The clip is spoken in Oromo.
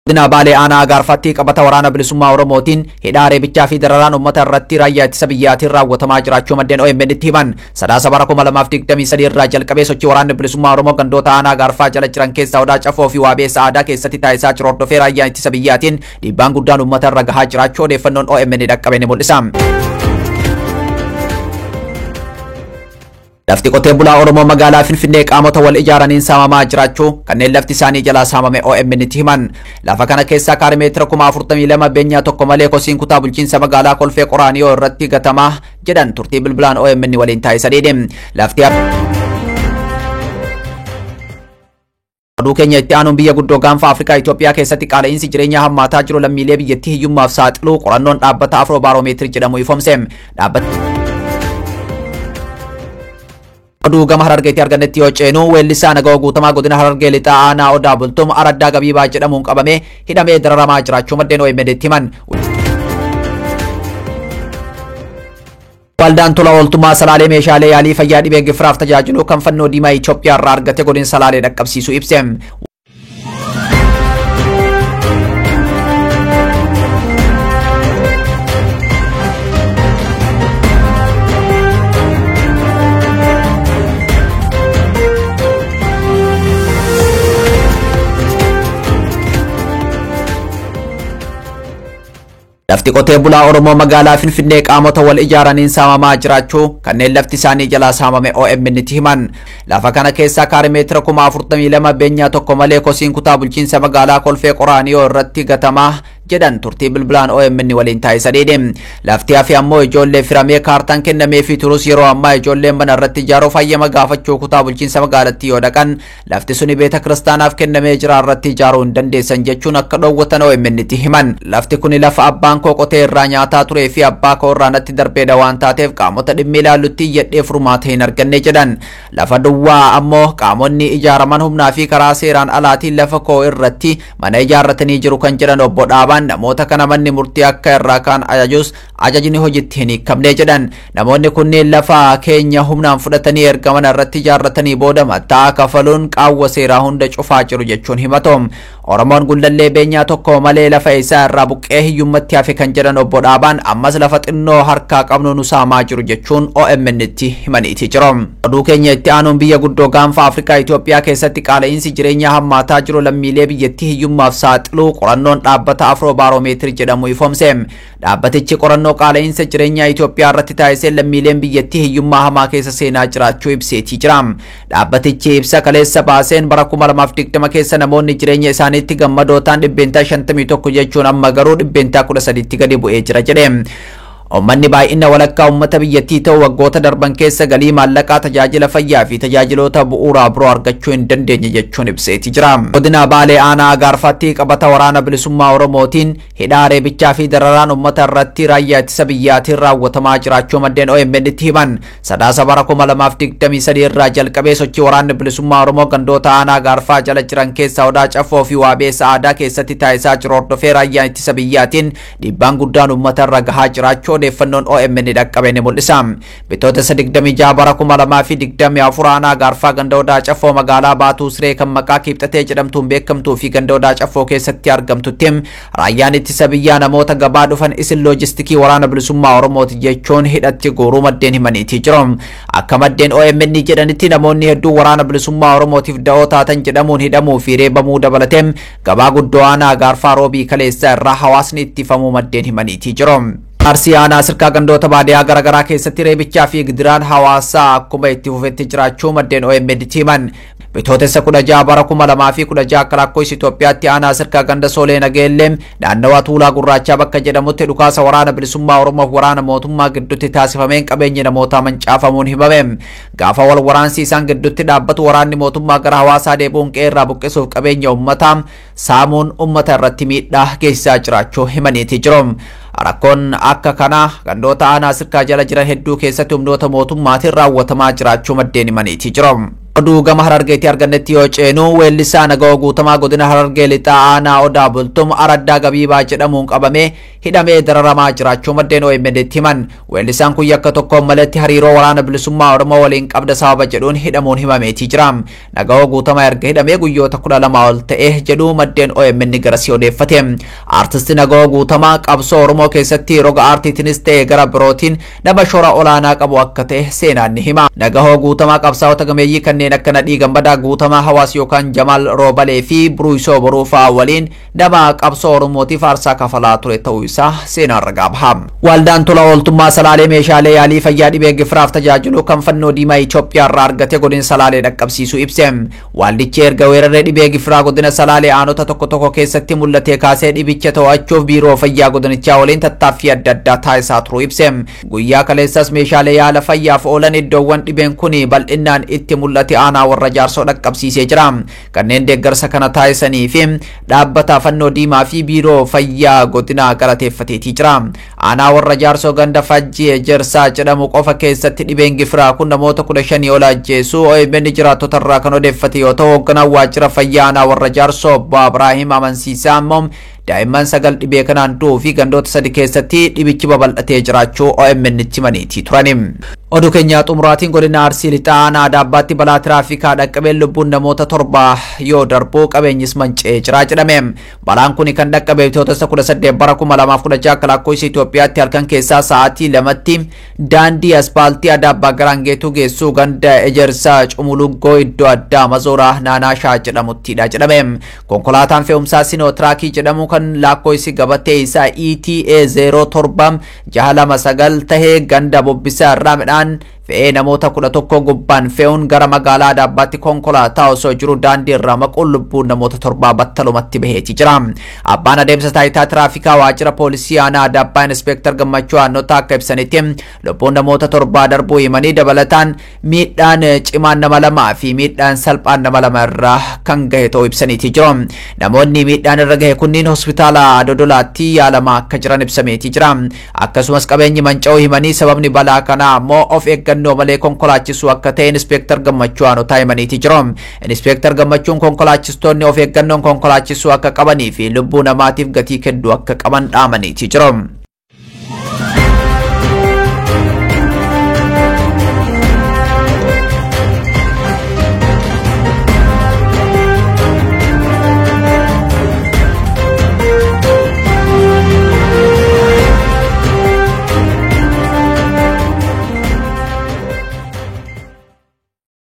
Godina Baalee aanaa Agaarfaatti qabata waraana bilisummaa Oromootiin hidhaa, reebichaa fi dararaan uummata irratti raayyaa ittisa biyyaatiin raawwatamaa jiraachuu maddeen OMN itti himan. Sadaasa bara 2023 irraa jalqabee sochii waraanni bilisummaa Oromoo gandoota aanaa Agaarfaa jala jiran keessaa Odaa Cafoo fi Waabee Sa'aadaa keessatti taasisaa jiru hordofee raayyaa ittisa biyyaatiin dhiibbaan guddaan uummata irra gahaa jiraachuu odeeffannoon OMN dhaqqabe ni mul'isa. Lafti qotee bulaa Oromoo magaalaa Finfinnee qaamota wal ijaaraniin saamamaa jiraachuu kanneen lafti isaanii jalaa saamame OMN itti himan. Lafa kana keessaa kaaree meetira 42,000 beenyaa tokko malee kosiin kutaa bulchiinsa magaalaa Kolfee Qoraaniyoo irratti gatamaa jedhan turtii bilbilaan OMN waliin taasisaniidha. Lafti Oduu keenya itti aanuun biyya guddoo gaanfa Afrikaa Itoophiyaa keessatti qaala'insi jireenyaa hammaataa jiru lammiilee biyyattii hiyyummaaf saaxiluu qorannoon dhaabbata Afroo Baaroomeetirii jedhamu ifoomse. Dhaabbata Oduu gama Harargeetti argannetti yoo ceenu, weellisaa Nagawoo Guutamaa godina Harargee Lixaa aanaa Odaa Bultum araddaa Gabiibaa jedhamuun qabamee hidhamee dararamaa jiraachuu maddeen OMN itti himan. Waldaan tola ooltummaa Salaalee meeshaalee yaalii fayyaa dhibee gifiraaf tajaajilu kan fannoo diimaa Itoophiyaa irraa argate godina Salaalee dhaqqabsiisuu ibse. Lafti qotee bulaa Oromoo magaalaa Finfinnee qaamota wal ijaaraniin saamamaa jiraachuu kanneen lafti isaanii jalaa saamame OMN itti himan. Lafa kana keessaa kaaree meetira 42,000 beenyaa tokko malee kosiin kutaa bulchiinsa magaalaa Kolfee Qoraaniyoo irratti gatamaa jedhan turtii bilbilaan OMN waliin taasisaniidha. Lafti hafe ammoo ijoollee firamee kaartaan kennameefii turus, yeroo ammaa ijoolleen mana irratti ijaaruuf hayyama gaafachuu kutaa bulchiinsa magaalattii yoo dhaqan, lafti suni beeta kiristaanaaf kennamee jira, irratti ijaaruu hin dandeessan jechuun akka dhoowwatan OMN itti himan. Lafti kuni lafa abbaan koo qotee irraa nyaataa turee fi abbaa koo irraa natti darbeedha waan taateef, qaamota dhimmi ilaallutti iyyadhee furmaata hin arganne jedhan. Lafa duwwaa ammoo qaamonni ijaaraman humnaa fi karaa seeraan alaatiin lafa koo irratti mana ijaarratanii jiru kan jedhan obbo Dhaabaan, namoota kana manni murtii akka irraa kaan ajajus ajajni hojiitti hin hiikamne jedhan. Namoonni kunneen lafa keenya humnaan fudhatanii erga mana irratti ijaarratanii booda matta'aa kafaluun qaawwa seeraa hunda cufaa jiru jechuun himatu. Oromoon Gullallee beenyaa tokko malee lafa isaa irraa buqqee hiyyummatti hafe kan jedhan obbo Dhaabaan, ammas lafa xinnoo harkaa qabnu nu saamaa jiru jechuun OMN itti himaniiti jiru. Oduu keenya itti aanuun biyya guddoo gaanfa Afrikaa Itoophiyaa keessatti qaala'insi jireenyaa hammaataa jiru lammiilee biyyattii hiyyummaaf saaxiluu qorannoon dhaabbata Afroo Baaroomeetirii jedhamu ifoomse. Dhaabbatichi qorannoo qaala'insa jireenyaa Itoophiyaa irratti taasisee lammiileen biyyattii hiyyummaa hamaa keessa seenaa jiraachuu ibseetii jira. Dhaabbatichi ibsa kaleessa baaseen bara 2020 keessa namoonni jireenya isaaniitti gammadoo ta'an 51% jechuun, amma garuu 13%tti gadi bu'ee jira jedhe. Uummanni baay'ina walakkaa uummata biyyattii ta'u waggoota darban keessa galii maallaqaa, tajaajila fayyaa fi tajaajiloota bu'uuraa biroo argachuu hin dandeenye jechuun ibseeti jira. Godina Baalee aanaa Agaarfaatti qabata waraana bilisummaa Oromootiin hidhaa, reebichaa fi dararaan uummata irratti raayyaa ittisa biyyaatiin raawwatamaa jiraachuu maddeen OMN itti himan. Sadaasa bara 2023 irraa jalqabee sochii waraanni bilisummaa Oromoo gandoota aanaa Agaarfaa jala jiran keessaa Odaa Caffoo fi Waabee Sa'aadaa keessatti taasisaa jiru hordofee raayyaan ittisa biyyaatiin dhiibbaan guddaan uummata irra gahaa jiraachuu odeeffannoon OMN dhaqqabe ni mul'isa. Bitootessa 26 bara 2024 aanaa Agaarfaa ganda Odaa Caffoo magaalaa Baatuu Siree kan maqaa Kiibxatee jedhamtuun beekamtuu fi ganda Odaa Caffoo keessatti argamtutti raayyaan ittisa biyyaa namoota gabaa dhufan isin loojistikii waraana bilisummaa Oromooti jechuun hidhatti guuruu maddeen himaniitii jiru. Akka maddeen OMN jedhanitti, namoonni hedduun waraana bilisummaa Oromootiif da'oo taatan jedhamuun hidhamuu fi reebamuu dabalatee gabaa guddoo aanaa Agaarfaa roobii kaleessaa irraa hawaasni ittifamuu maddeen himaniitii jiru. Arsii aanaa Sirkaa gandoota baadiyaa garaagaraa keessatti reebichaa fi gidiraan hawaasaa akkuma itti fufetti jiraachuu maddeen OMN himan. Bitootessa 16 bara 2016 akka lakkoofsa Itoophiyaatti aanaa Sirkaa ganda Soolee Nageellee naannawa Tuulaa Gurraachaa bakka jedhamutti dhukaasa waraana bilisummaa Oromoof waraana mootummaa gidduutti taasifameen qabeenyi namootaa mancaafamuun himame. Gaafa wal waraansi isaan gidduutti dhaabbatu waraanni mootummaa gara hawaasaa deebi'uun qe'eerraa buqqisuuf qabeenya uummataa saamuun uummata irratti miidhaa geessisaa jiraachuu himaniiti jiru. Rakkoon akka kanaa gandoota aanaa Sirkaa jala jiran hedduu keessatti humnoota mootummaatiin raawwatamaa jiraachuu maddeen himaniiti jiru. Oduu gama Harargeetti argannetti yoo ceenu, weellisaa Nagawoo Guutamaa godina Harargee Lixaa aanaa Odaa Bultum araddaa Gabiibaa jedhamuun qabamee hidhamee dararamaa jiraachuu maddeen OMN itti himan. Weellisaan kun yakka tokkoon malatti hariiroo Waraana Bilisummaa Oromoo waliin qabda sababa jedhuun hidhamuun himameetii jira. Nagawoo Guutamaa erga hidhamee guyyoota 12 ol ta'e jedhu maddeen OMN garasii odeeffate. Aartisti Nagawoo Guutamaa qabsoo Oromoo keessatti roga aartiitiinis ta'e gara birootiin nama shoora olaanaa qabu akka ta'e seenaan ni hima. Nagahoo Guutamaa qabsaa'ota gameeyyii kanneen akka Nadhii Gammadaa, Guutamaa Hawaas yookaan Jamaal Roobalee fi Buruusoo Boruu fa'aa waliin nama qabsoo Oromootiif aarsaa kafalaa ture ta'uu isaa seenaan ragaa baha. Waldaan tola ooltummaa Salaalee meeshaalee yaalii fayyaa dhibee gifiraaf tajaajilu kan Fannoo Diimaa Itoophiyaa irraa argate godina Salaalee dhaqqabsiisuu ibse. Waldichi erga weeraree dhibee gifiraa godina Salaalee aanota tokko tokko keessatti mul'ate kaasee dhibicha to'achuuf biiroo fayyaa godinichaa waliin tattaaffii adda addaa taasisaa turuu ibse. Guyyaa kaleessas meeshaalee yaala fayyaaf oolan iddoowwan dhibeen kun bal'inaan itti mul'ate aanaa Warra Jaarsoo dhaqqabsiisee jira. Kanneen deeggarsa kana taasisanii fi dhaabbata Fannoo Diimaa fi biiroo fayyaa godinaa galateeffateetii jira. Aanaa Warra Jaarsoo ganda Fajjii Ejersaa jedhamu qofa keessatti dhibeen gifiraa kun namoota 15 ol ajjeesuu OMN jiraattota irraa kan odeeffate yoo ta'u, hoogganaan waajjira fayyaa aanaa Warra Jaarsoo obbo Abiraahim Amansiisaa immoo daa'imman 9 dhibee kanaan du'uu fi gandoota 3 keessatti dhibichi babal'atee jiraachuu OMN itti himaniitii turani. Oduu keenyaa xumuraatiin godina Arsii Lixaa aanaa Adaabbaatti balaa tiraafikaa dhaqqabeen lubbuun namoota 7 yoo darbu qabeenyis manca'ee jira jedhame. Balaan kun kan dhaqqabe Bitootessa 18 bara 2016 akka lakkoofsa Itoophiyaatti halkan keessaa sa'aatii 2tti daandii aspaaltii Adaabbaa Garaangeetuu geessuu ganda Ejersaa Cumuluggoo iddoo addaa Mazooraa Naanaashaa jedhamuttidha jedhame. Konkolaataan fe'umsaa Sinootraakii jedhamu kan lakkoofsi gabatee isaa ETA 07 629 tahee ganda Bobbisaa irraa midhaan fe'ee namoota 11 gubbaan fe'uun gara magaalaa Adaabbaatti konkolaataa osoo jiru daandii irraa maquun lubbuun namoota 7 battalumatti baheeti jira. Abbaan adeemsa taayitaa tiraafikaa waajjira poolisii aanaa Adaabbaa Inspektar Gammachuu Aannotaa akka ibsanitti lubbuun namoota 7 darbuu himanii dabalataan miidhaan cimaan nama 2 fi miidhaan salphaan nama 2 irraa kan gahe ta'uu ibsaniiti jiru. Namoonni miidhaan irra gahe kunniin hospitaala Dodolaatti yaalamaa akka jiran ibsameeti jira. Akkasumas qabeenyi manca'uu himanii sababni balaa kanaa ammoo of eeggannoo malee konkolaachisuu akka ta'e Inspektar Gammachuu Aannotaa himaniiti jiru. Inspektar Gammachuun konkolaachistoonni of eeggannoon konkolaachisuu akka qabanii fi lubbuu namaatiif gatii kennuu akka qaban dhaamaniiti jiru.